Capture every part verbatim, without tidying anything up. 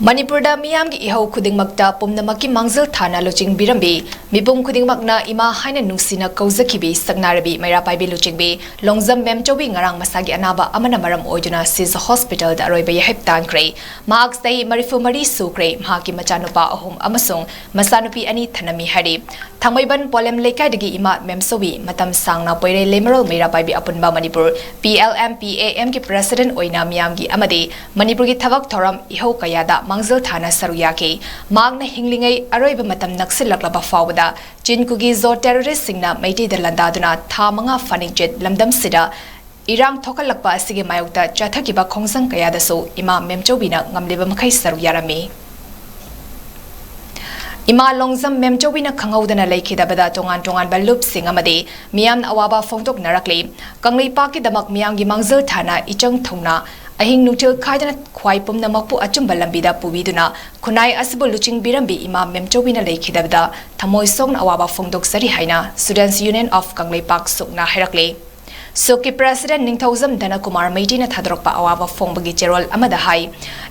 ꯃꯅꯤꯄꯨꯔꯗ ꯃꯤꯌꯥꯝꯒꯤ ꯏꯍꯧ ꯈꯨꯗꯤꯡꯃꯛꯇ ꯄꯨꯝꯅꯃꯛꯀꯤ ꯃꯥꯡꯖꯤꯜ ꯊꯥꯅ ꯂꯨꯆꯤꯡꯕꯤꯔꯝꯕꯤ, ꯃꯤꯄꯨꯝ ꯈꯨꯗꯤꯡꯃꯛꯅ ꯏꯃꯥ ꯍꯥꯏꯅ ꯅꯨꯡꯁꯤꯅ ꯀꯧꯖꯈꯤꯕꯤ ꯁꯛꯅꯥꯏꯔꯕꯤ ꯃꯩꯔꯥ ꯄꯥꯏꯕꯤ ꯂꯨꯆꯤꯡꯕꯤ ꯂꯣꯡꯖꯝ ꯃꯦꯝꯆꯧꯕꯤ ꯉꯔꯥꯡ ꯃꯁꯥꯒꯤ ꯑꯅꯥꯕ ꯑꯃꯅ ꯃꯔꯝ ꯑꯣꯏꯗꯨꯅ ꯁꯤꯖ ꯍꯣꯁꯄꯤꯇꯥꯜꯗ ꯑꯔꯣꯏꯕ ꯌꯥꯍꯩꯞ ꯇꯥꯟꯈ꯭ꯔꯦ꯫ ꯃꯍꯥꯛ ꯆꯍꯤ ꯃꯔꯤꯐꯨ ꯃꯔꯤ ꯁꯨꯈ꯭ꯔꯦ꯫ ꯃꯍꯥꯛꯀꯤ ꯃꯆꯥꯅꯨꯄꯥ ꯑꯍꯨꯝ ꯑꯃꯁꯨꯡ ꯃꯆꯥꯅꯨꯄꯤ ꯑꯅꯤ ꯊꯅꯝꯃꯤ ꯍꯥꯏꯔꯤ꯫ ꯊꯥꯡꯃꯩꯕꯟ ꯄꯣꯂꯦꯝ ꯂꯩꯀꯥꯏꯗꯒꯤ ꯏꯃꯥ ꯃꯦꯝꯆꯧꯕꯤ ꯃꯇꯝ ꯁꯥꯡꯅ ꯄꯣꯏꯔꯩ ꯂꯩꯃꯔꯣꯜ ꯃꯩꯔꯥ ꯄꯥꯏꯕꯤ ꯑꯄꯨꯟꯕ Manipur, P L M P A M ꯒꯤ president ꯑꯣꯏꯅ ꯃꯤꯌꯥꯝꯒꯤ ꯑꯃꯗꯤ ꯃꯅꯤꯄꯨꯔꯒꯤ ꯊꯕꯛ ꯊꯧꯔꯝ ꯏꯍꯧ ꯀꯌꯥꯗ ꯃꯥꯡꯖꯤꯜ ꯊꯥꯅ ꯁꯔꯨꯛ ꯌꯥꯈꯤ꯫ ꯃꯍꯥꯛꯅ ꯍꯤꯡꯂꯤꯉꯩ ꯑꯔꯣꯏꯕ ꯃꯇꯝ ꯅꯛꯁꯤꯜꯂꯛꯂꯕ ꯐꯥꯎꯕꯗ ꯆꯤꯟ ꯀꯨꯀꯤ ꯖꯣ terrorist ꯁꯤꯡꯅ ꯃꯩꯇꯩꯗ ꯂꯥꯟꯗꯥꯗꯨꯅ ꯊꯥ ꯃꯉꯥ ꯐꯥꯅꯤꯡꯆꯤꯠ ꯂꯝꯗꯝꯁꯤꯗ ꯏꯔꯥꯡ ꯊꯣꯛꯍꯜꯂꯛꯄ ꯑꯁꯤꯒꯤ ꯃꯥꯌꯣꯛꯇ ꯆꯠꯊꯈꯤꯕ ꯈꯣꯡꯖꯪ ꯀꯌꯥꯗꯁꯨ ꯏꯃꯥ ꯃꯦꯝꯆꯧꯕꯤꯅ ꯉꯝꯂꯤꯕ ꯃꯈꯩ ꯁꯔꯨꯛ ꯌꯥꯔꯝꯃꯤ꯫ ꯏꯃꯥ ꯂꯣꯡꯖꯝ ꯃꯦꯝꯆꯧꯕꯤꯅ ꯈꯪꯍꯧꯗꯅ ꯂꯩꯈꯤꯗꯕꯗ ꯇꯣꯉꯥꯟ ꯇꯣꯉꯥꯟꯕ ꯂꯨꯞꯁꯤꯡ ꯑꯃꯗꯤ ꯃꯤꯌꯥꯝꯅ ꯑꯋꯥꯕ ꯐꯣꯡꯗꯣꯛꯅꯔꯛꯂꯤ꯫ ꯀꯪꯂꯩꯄꯥꯛꯀꯤꯗꯃꯛ ꯃꯤꯌꯥꯝꯒꯤ ꯃꯥꯡꯖꯤꯜ ꯊꯥꯅ ꯏꯆꯪ ꯊꯧꯅ ꯑꯍꯤꯡ ꯅꯨꯡꯊꯤꯜ ꯈꯥꯏꯗꯅ ꯈ꯭ꯋꯥꯏ ꯄꯨꯝꯅꯃꯛꯄꯨ ꯑꯆꯨꯝꯕ ꯂꯝꯕꯤꯗ ꯄꯨꯕꯤꯗꯨꯅ ꯈꯨꯟꯅꯥꯏ ꯑꯁꯤꯕꯨ ꯂꯨꯆꯤꯡꯕꯤꯔꯝꯕꯤ ꯏꯃꯥ ꯃꯦꯝꯆꯧꯕꯤꯅ ꯂꯩꯈꯤꯗꯕꯗ ꯊꯃꯣꯏ ꯁꯣꯛꯅ ꯑꯋꯥꯕ ꯐꯣꯡꯗꯣꯛꯆꯔꯤ ꯍꯥꯏꯅ Students Union of Kangleipak ꯁꯨꯛꯅ ꯍꯥꯏꯔꯛꯂꯤ꯫ ꯁꯨꯛꯀꯤ president ꯅꯤꯡꯊꯧꯖꯝ ꯙꯅꯀꯨꯃꯥꯔ ꯃꯩꯇꯩꯅ ꯊꯥꯗꯣꯔꯛꯄ ꯑꯋꯥꯕ ꯐꯣꯡꯕꯒꯤ ꯆꯦꯔꯣꯜ ꯑꯃꯗ ꯍꯥꯏ,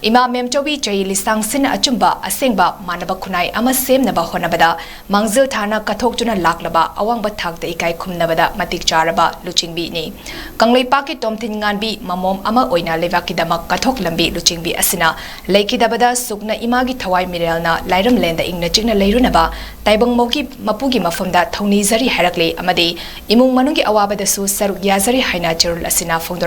ꯏꯃꯥ ꯃꯦꯝꯆꯧꯕꯤ ꯆꯍꯤ ꯂꯤꯁꯥꯡ ꯁꯤꯟꯅ ꯑꯆꯨꯝꯕ ꯑꯁꯦꯡꯕ ꯃꯥꯟꯅꯕ ꯈꯨꯟꯅꯥꯏ ꯑꯃ ꯁꯦꯝꯅꯕ ꯍꯣꯠꯅꯕꯗ ꯃꯥꯡꯖꯤꯜ ꯊꯥꯅ ꯀꯠꯊꯣꯛꯇꯨꯅ ꯂꯥꯛꯂꯕ ꯑꯋꯥꯡꯕ ꯊꯥꯛꯇ ꯏꯀꯥꯏ ꯈꯨꯝꯅꯕꯗ ꯃꯇꯤꯛ ꯆꯥꯔꯕ ꯂꯨꯆꯤꯡꯕꯤꯅꯤ꯫ ꯀꯪꯂꯩꯄꯥꯛꯀꯤ ꯇꯣꯝꯊꯤꯟ ꯉꯥꯟꯕꯤ ꯃꯃꯣꯝ ꯑꯃ ꯑꯣꯏꯅ ꯂꯩꯕꯥꯛꯀꯤꯗꯃꯛ ꯀꯠꯊꯣꯛꯂꯝꯕꯤ ꯂꯨꯆꯤꯡꯕꯤ ꯑꯁꯤꯅ ꯂꯩꯈꯤꯗꯕꯗ ꯁꯨꯛꯅ ꯏꯃꯥꯒꯤ ꯊꯋꯥꯏ ꯃꯤꯔꯦꯜꯅ ꯂꯥꯏꯔꯝꯂꯦꯟꯗ ꯏꯪꯅ ꯆꯤꯛꯅ ꯂꯩꯔꯨꯅꯕ ꯇꯥꯏꯕꯪ ꯃꯧꯒꯤ ꯃꯄꯨꯒꯤ ꯃꯐꯝꯗ ꯊꯧꯅꯤꯖꯔꯤ ꯍꯥꯏꯔꯛꯂꯤ ꯑꯃꯗꯤ ꯏꯃꯨꯡ ꯃꯅꯨꯡꯒꯤ ꯑꯋꯥꯕꯗꯁꯨ ꯁꯔꯨꯛ ꯌꯥꯖꯔꯤ ꯍꯥꯏꯅ ꯆꯦꯔꯣꯜ ꯑꯁꯤꯅ ꯐꯣꯡꯗꯣꯔꯛꯂꯤ꯫